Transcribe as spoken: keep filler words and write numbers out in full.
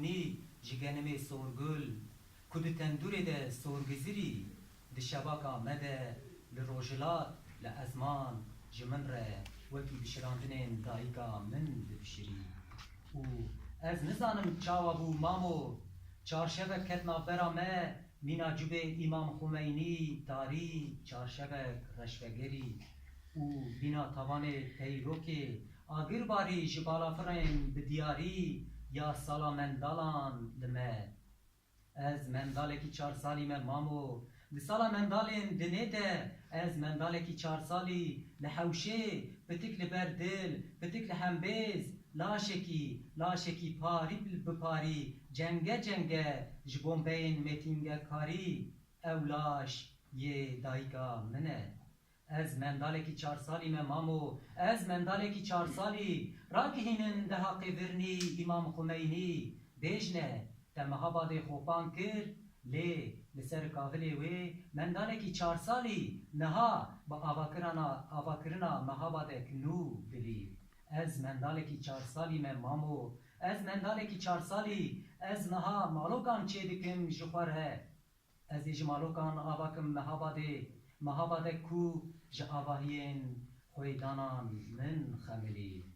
Nî ji genimê sorgul, ku di tendûrê de sorgizirî, di şebaka me de li rojhilat, li ezman ji min re wekî bişirandinên dayika min dibişirî. Û ez nizanim çawa bû mamo, çarşevek ket navbera me, mîna cubê Îmam Xumeynî tarî, çarşevek reşvegerî û bîna tavanê teyrokê agir barî ji balafirên bi diyarî ya sala mendalan li me. Ez mendalekî çar salî me mamo, di sala mendalên dinê de ez mendalekî çar salî li hewşê pitik li ber dil, pitik li hembêz, laşekî, laşekî parî bi parî, cenge cenge ji bombeyên mêtîngekarî, ew laş yê dayika min e. Ez mendalekî çar salî me mamo, ez mendalekî çar salî, ragihînin deha qêvirnî Îmam Xumeynî, bêjne, te Mehabadê xopan kir, lê li ser kavilê wê mendalekî çar salî niha bi avakirana, avakirina Mehabadek nû dilî. Ez mendalekî çar salî me mamo, ez mendalekî çar salî, ez niha malokan çêdikim ji xwe re. Ez ê ji malokan avakim Mehabadê, Mehabadek ku ji avahiyên xwêdanan min xemilî.